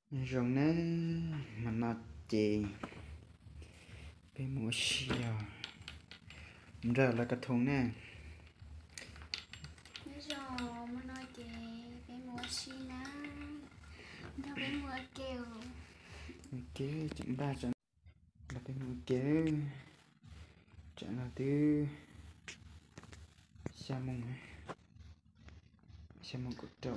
Nyob zoo nawb, hmo no ces peb mus ua si os, nrog lawv kov thoom ne. Nyob zoo, hmo no ces peb mus ua si na, nrog peb mus ua ke. Ua ke tseem npaj tso, nrog peb mus ua ke. Tsam no twb xya moos, xya moos kaum rau.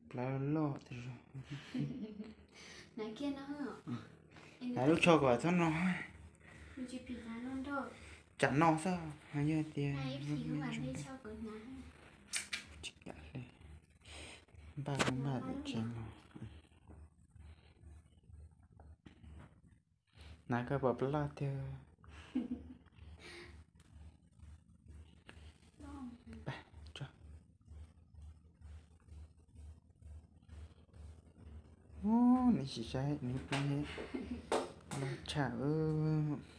Plab loj tas zog. Hnav lub tsho kom txhob no. Tsam no xwb, yog tias tsis kam li, npaj npaj tsam no. Hnav koj pom plab loj tiag. Nws tsis saib nws peb loj tshaj,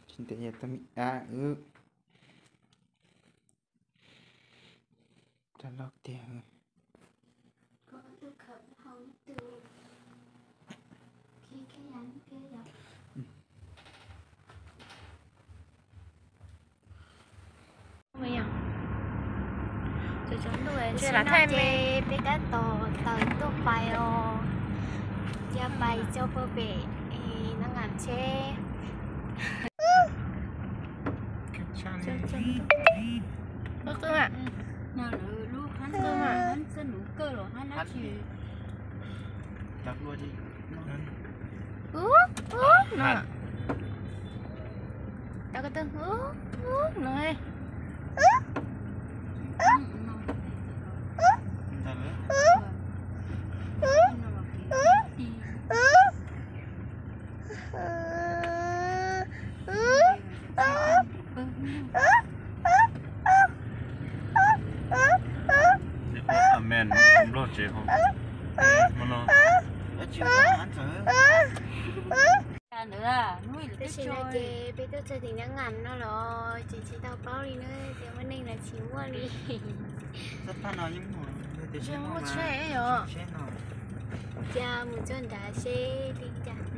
tsis ntev yog tau me ab wb. Plab loj tiag. Ces peb tab tom taws tuaj pais os, ya pais rau pem Nab Ngas tsheb. Qw, qw, qw. Tau ko tw, no. Amen, Nplog tsev hov. Hmo no. Tam sim no ces peb tuaj txog tim Nab Ngas no los ces tsis tau paub li na, tias muaj neeg los tsis muaj li. Ces mus txog nrad seb li cas.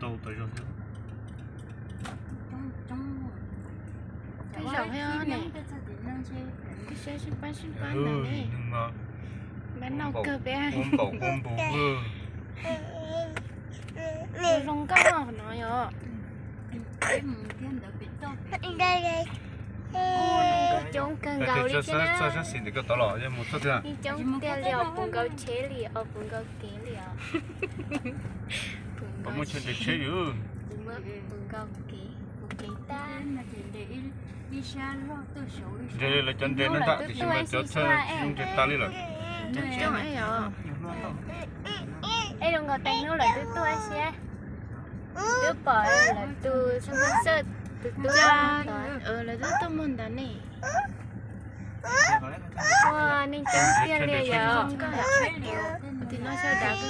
Tau tas zog. Peb zaum thiab ne. Peb saib sib pab sib pab ntawd ne. Pab noj kawg peb. Zoo nkauj no yog. Coob kawg nkaus li thiab na. Coob tiag li os, puv nkaus tsheb li os, puv nkaus kev li os. Puv nkaus kev, puv kev tag. Nres li lawv cov nres no ntag, tiam sis mas cov thawj tsis zoo nres tas li lawm. Es zoo nkaus tais hnub lawv twb tuaj siab, twb pom lawv tus sponsor tus tub, lawv twb tuaj muag ntawd ne. Ua neeg coob tiag li yom. Tim no sawv daws.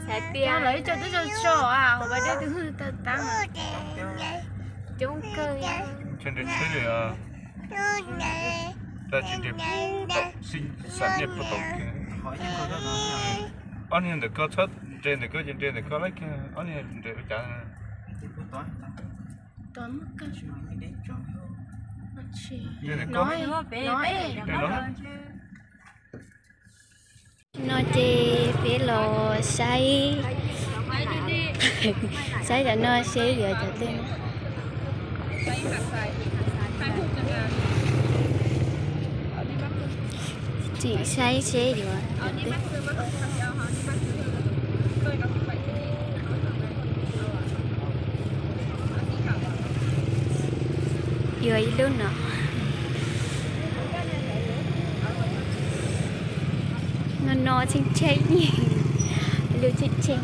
Hais tias lawv ib co twb tso tso hauv pas dej twb hwj tawg tag. Coob kawg. Tsis nres tsheb li, tsis nres, xam niaj puag tod kiag. Ob niag ntawm ko txhob nres ntawm ko ces nres ntawm ko lawm kiag, ob niag nres ua cas. No ces peb los saib, saib cov no seb yuav cov twg. Tseem saib seb yuav cov twg. Yuav ib lub no. No no tshee tshee, lub tshee tshee.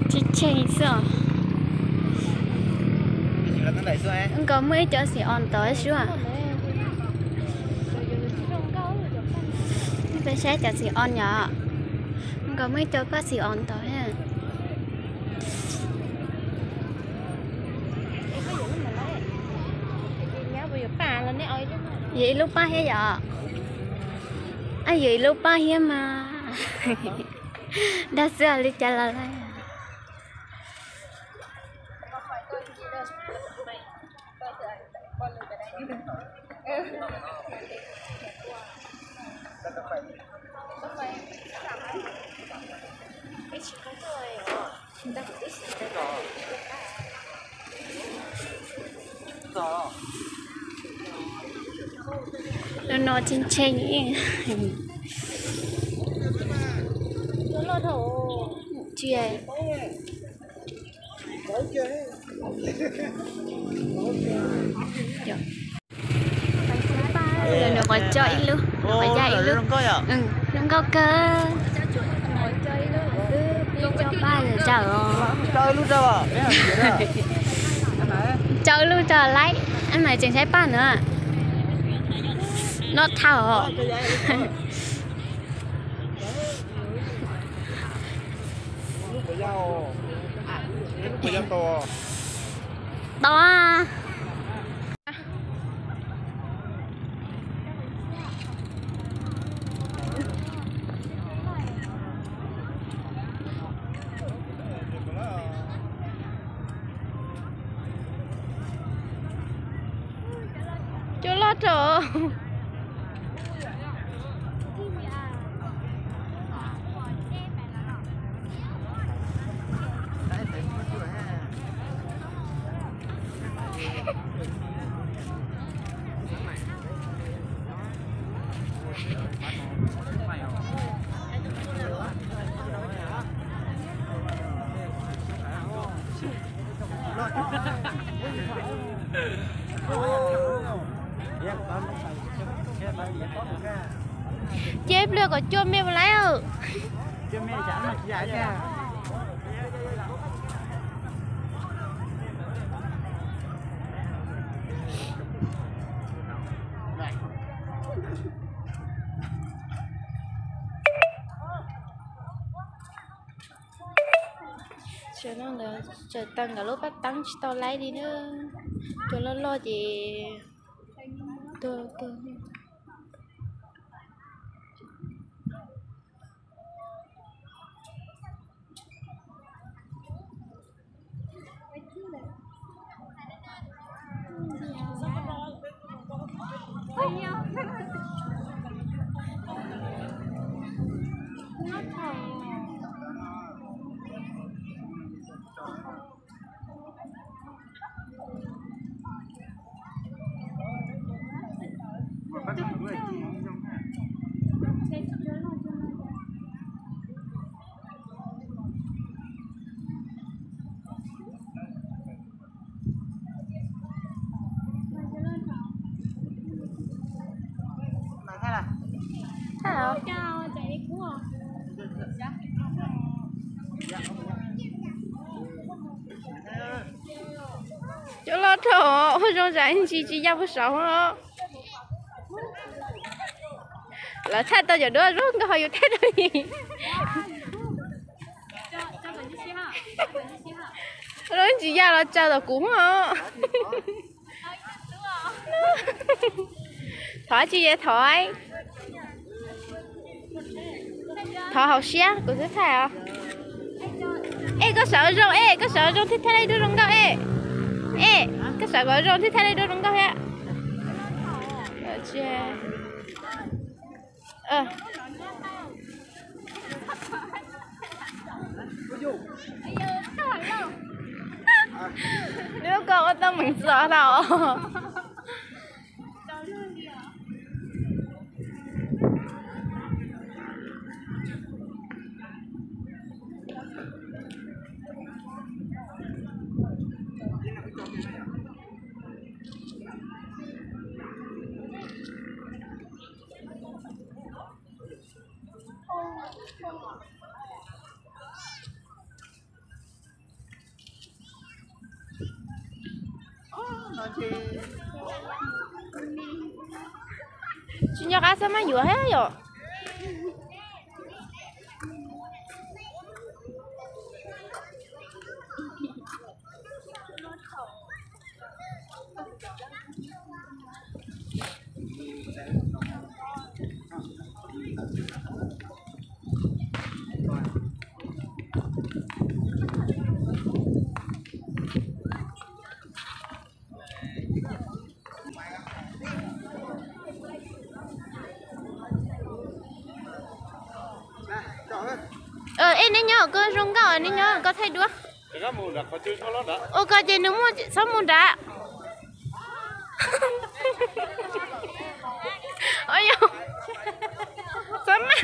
Tshee tshee xwb os. Nkaus muaj ib co xim os ntawd xwb. Saib cov txiv os yom, nkawd muaj ib co paj txiv os ntawd. Yuav ib lub paj thiab yom? Yuav ib lub paj thiab mas. Dag xwb li cas los lawm. No no tshee tshee. Nws qhuav tso ib lub, nws qhuav ya ib lub. Zoo nkauj kawg. Tso paj zaws os. Tso ib lub tso laib, mas tseem saib paj na. Loj tshaj os. Tau. Cua loj rau. Ces pliag kom cua me ua laib. Sawv daws, tsawm taws nkawd lub paj teeb tsis tau laib li na. Cua loj loj ces tuag tuag. Cua loj dhau, ua zoo zam ntsis tsis ya puag saud. Lawv thaij tau cov duab zoo nkauj ho yus thaij tau. Zoo tsis ya los tsaws tom kuv os. Thov tsis ye thov. Thov hauv siab kuv twb thaij os. Ej, koj sawv zoo, ej, koj sawv zoo thiaj thaij li duab zoo nkauj, ej. Ej, koj sawv kom zoo thiaj thaij li duab zoo nkauj thiab. Nws ko ua tau meem txom tau. Tsis nco qab xab mab yuav thiab yom. Neb nyob koj zoo nkauj, neb nyob koj thaij duab. Ua koj ces nws muaj txhob mus nrad. Txhob mas.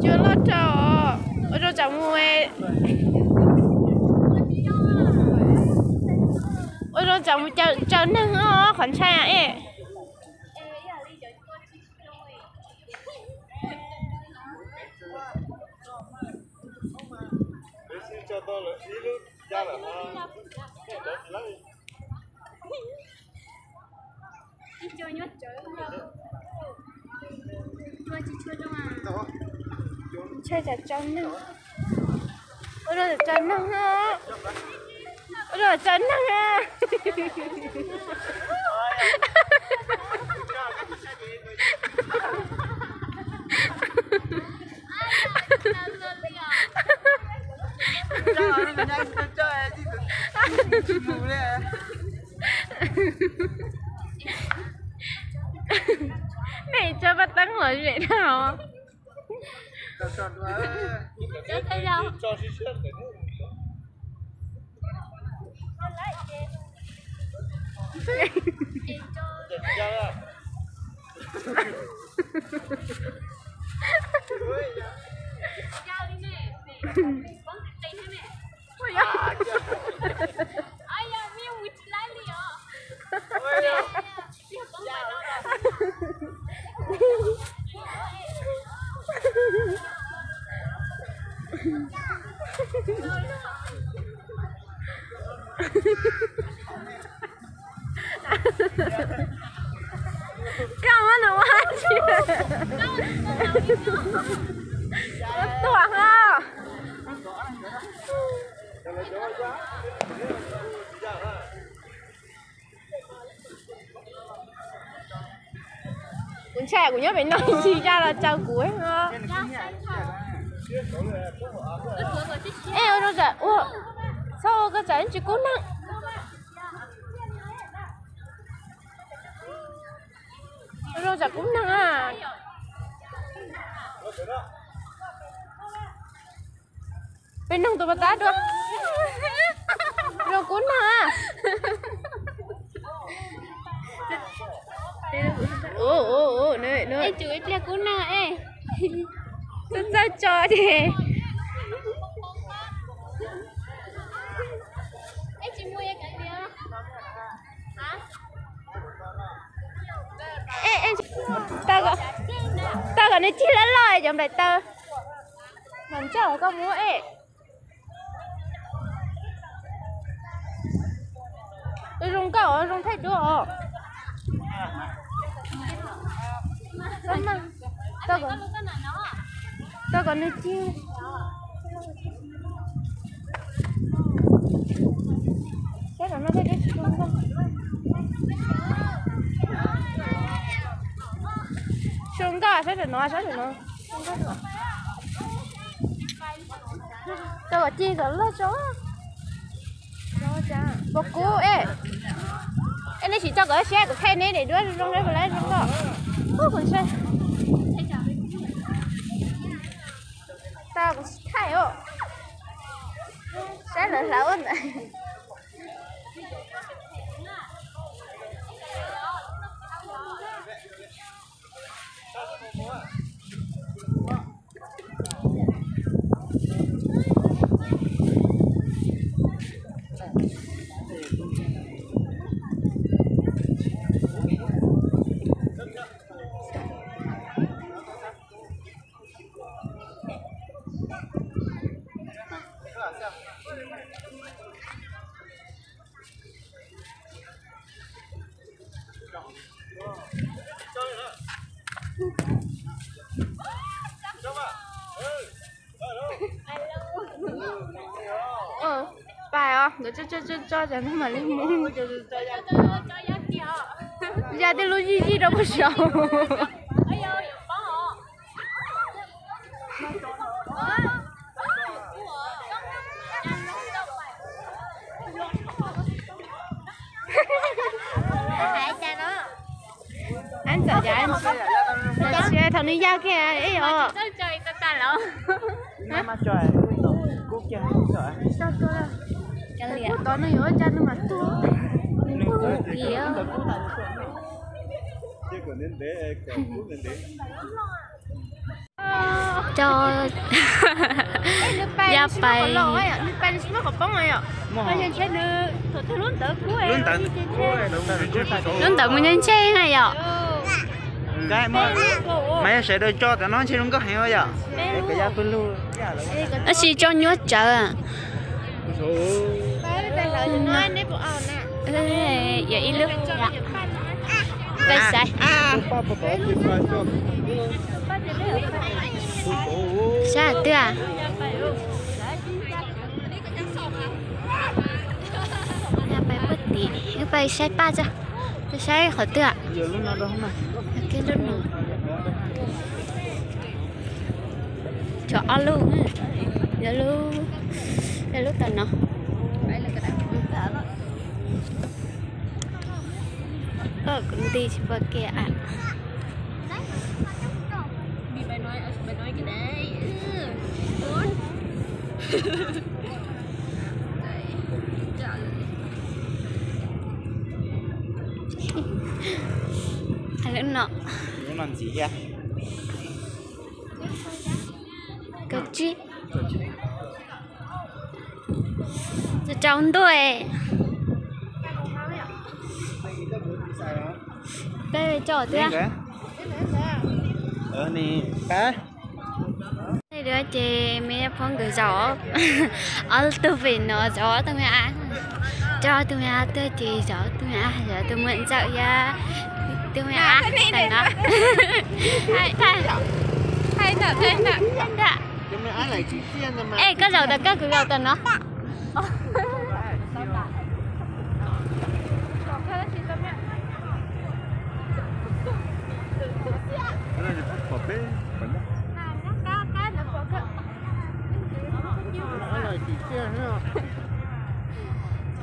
Cua loj rau, ua rau tsam mus, ua rau tsam mus caw neeg os, qhov ntshai es. Ntshai tsam tsaws neeg. Ua rau tsam tsaws neeg, ua rau tsam tsaws neeg. Nej tso paj teeb los zem dhau. Koj muab nws ua dab tsi? Tuaj ha. Kuv ntshai kuv nyob pem no tsis ya los tsaws kuv. Ej, ua rau tsam, txhob ua koj tsam tsis kub neeg. Ua rau tsam kub neeg a. Peb noog tus pas tab dua. Rau kub neeg a. Ej, tsum ib pliag kub neeg ej. Txawj tso ces. Ej, ej, tau kom nws cig loj loj cov nplaim taw. Mas ntsa koj muab ej. Zoo nkauj, zoo thaij duab os. Tau kom nws cig. Saib tom no, zoo nkauj, saib tom no, saib tom no. Tau kom cig kom loj tso. Pom kub ej. Ej, neb sim tso kom siab, kuv thaij neb daim duab zoo zoo, puas lawv zoo nkauj. Ub, kuv ntshai. Tau kuv tsis thaij os. Saib lawv hlawv ntawd. Pais os, nkawd tso tso tso tso tas no mam li mus. Ya tej lub zij zij rau puag saud. Thaum nws ya kiag ib os. Kub tod nws yuav ua cas nws mam tuag. Ya pais. Lub ntawd mus ntsej ntseg na yom. Mas yog sawv daws tso tom no ntshe zoo nkauj heev yom. Tab sis tso nyuaj tsawv. Yog ib lub peb xaiv. Saib qhov twg? Pais saib paj tso. Pais saib qhov twg? Lub no. Tshuav ob lub, lub, lub tom no. Kuv nti tsis pom kiag. Lub no. Kaum tsib. Rau ntuj. Peb tso twg? Ces me phob nkawd zaum ob tug pem no, zaum ob tug me ab, coj ob tug me ab tuaj ces zaum ob tug me ab, zaum tus muam ntxawm thiab tus me ab tam no. Es koj zaum tom koj, kuv zaum tom no.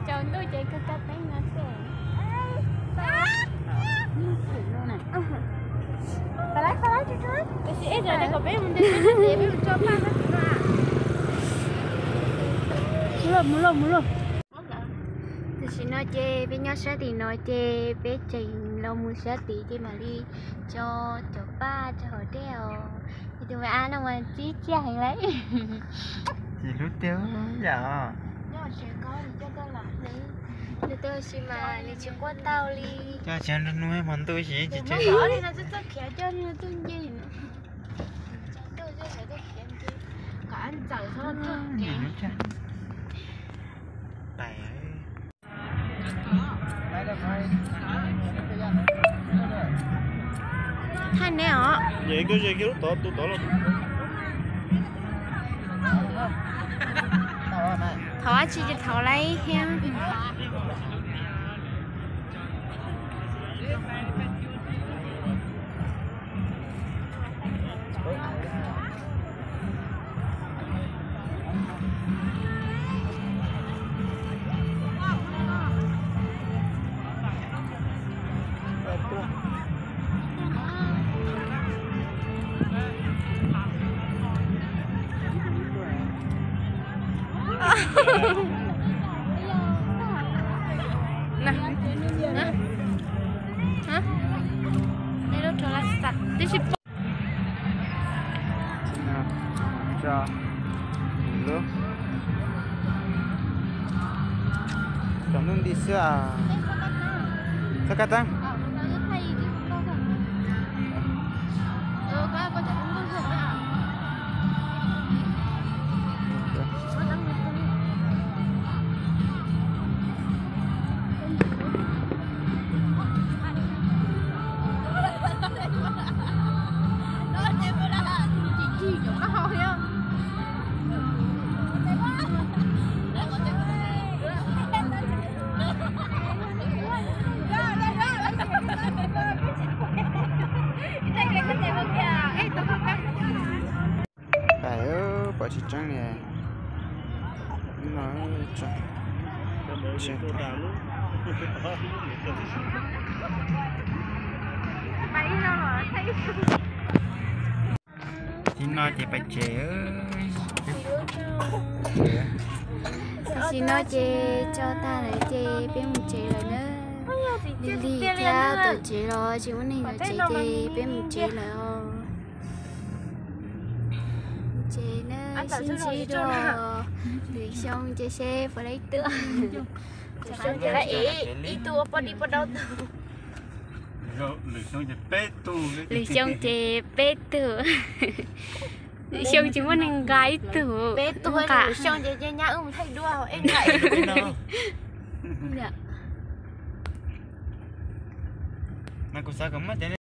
Tsaus ntuj ces kawg kawg peb no xwb. Mus lauj, mus lauj, mus lauj. Tam sim no ces peb nyob sab tim no ces peb tseem los mus sab tid ces mam li tso cov paj rau hauv dej os. Ces tus me ab no mas tib tsiaj heev lauj. Ces hlub tiag yam. Nws twb ua si mas nws tsis quaj tau li. Cov tsev nrog nws hmo ntuj tsis txawj khiav coj nws tuaj nce. Thaij neb os. Thov dab tsi ces thov lauj thiab. Tib si pom. Tsaus ntuj nti xwb. Txhob kab teeb. Pom tsis tseeb li. Pais Tam sim no ces pais tsev. Tam sim no ces tso tag lawm ces peb mus tsev lawm na. Lig lig thiab, tom tsev los tsis muaj neeg tom tsev ces peb mus tsev lawm os. Ces na, sib ntsib dua lwm xyoo ces seb puas tau ib tug. Ib tug ua poj dib poj dau tug. Lwm xyoo ces peb tug. Lwm xyoo tsis muaj neeg nqa ib tug. Peb tug nqa. Lwm xyoo ces nyab wb mus thaij duab. Kuv xav kom muab cov